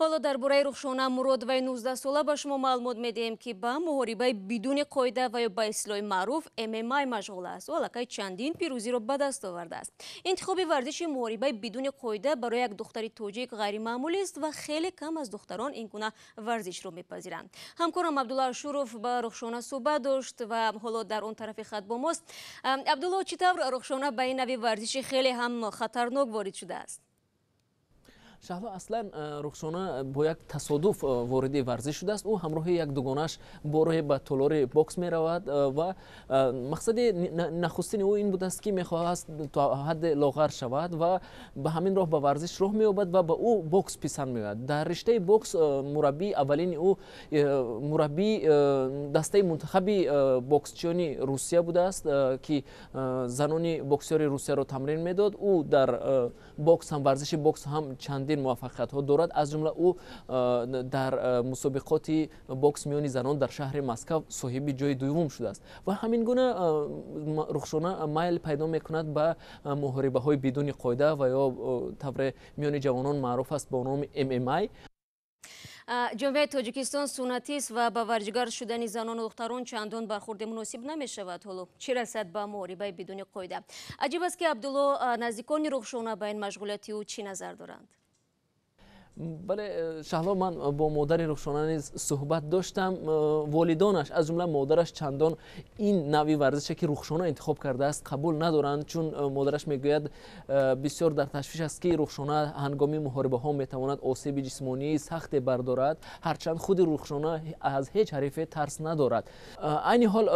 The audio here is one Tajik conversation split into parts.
Ҳоло дар бораи Рухшона Муродоваи 19-сола ба шумо маълумот медиҳем, ки ба муҳорибаи бидуни қоида ва ё ба истилоҳи маъруф ММА машғул аст. Ӯ аллакай чандин пирӯзиро ба даст овардааст. Интихоби варзиши муҳорибаи бидуни қоида барои як духтари тоҷик ғайримаъмулист ва хеле кам аз духтарон ин гуна варзишро мепазиранд. Ҳамкорам Абдулло Ашуров ба Рухшона суҳбат дошт ва ҳоло дар он тарафи хат бо мост. Абдулло, чӣ тавр Рухшона ба ин нави варзиши хеле ҳам хатарнок ворид шудааст? Шаҳло, аслан Рухшона бо як тасодуф вориди варзиш шудааст. Ӯ ҳамроҳи як дугонаш бороҳе ба толори бокс меравад ва мақсади нахустини ӯ ин будааст, ки мехоҳаст то ҳадде лоғар шавад ва ба ҳамин роҳ ба варзиш роҳ меёбад ва ба ӯ бокс писанд меояд. Дар риштаи бокс мураббии аввалини ӯ мураббии дастаи мунтахаби боксчиёни Русия будааст, ки занони боксёри Русияро тамрин медод. Ӯ дар бокс ҳам, варзиши бокс ҳам чандин муваффақиятҳо дорад. Аз ҷумла ӯ дар мусобиқоти бокс миёни занон дар шаҳри Москав соҳиби ҷои дуюм шудааст. Ва ҳамин гуна Рухшона майл пайдо мекунад ба муҳорибаҳои бидуни қоида ва ё тавре миёни ҷавонон маъруф аст бо номи ММА. Ҷомеаи Тоҷикистон суннатист ва ба варзишгар шудани занону духтарон чандон бархурди муносиб намешавад, ҳоло чӣ расад ба муҳорибаи бидуни қоида. Аҷиб аст, ки, Абдулло, наздикони Рухшона ба ин машғулияти ӯ чӣ назар доранд? Бале, Шаҳло, ман бо модари Рухшона низ суҳбат доштам. Волидонаш, аз ҷумла модараш, чандон ин навъи варзише, ки Рухшона интихоб кардааст, қабул надоранд, чун модараш мегӯяд, бисёр дар ташвиш аст, ки Рухшона ҳангоми муҳорибаҳо метавонад осеби ҷисмонии сахте бардорад, ҳарчанд худи Рухшона аз ҳеҷ ҳарифе тарс надорад. Айни ҳол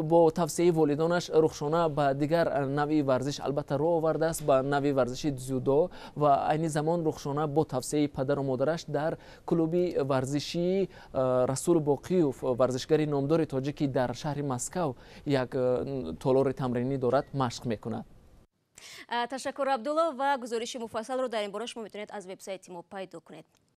бо тавсияи волидонаш Рухшона ба дигар навъи варзиш албатта роҳ овардааст, ба навъи варзиши дзюдо. Ва айни замон Рухшона бо тавсияи падару модараш дар клуби варзишии Расул Боқиев, варзишгари номдори тоҷик, ки дар шаҳри Москав як толори тамринӣ дорад, машқ мекунад. Ташаккур, Абдулло, ва гузориши муфассалро дар ин бора шумо метавонед аз вебсайти мо пайдо кунед.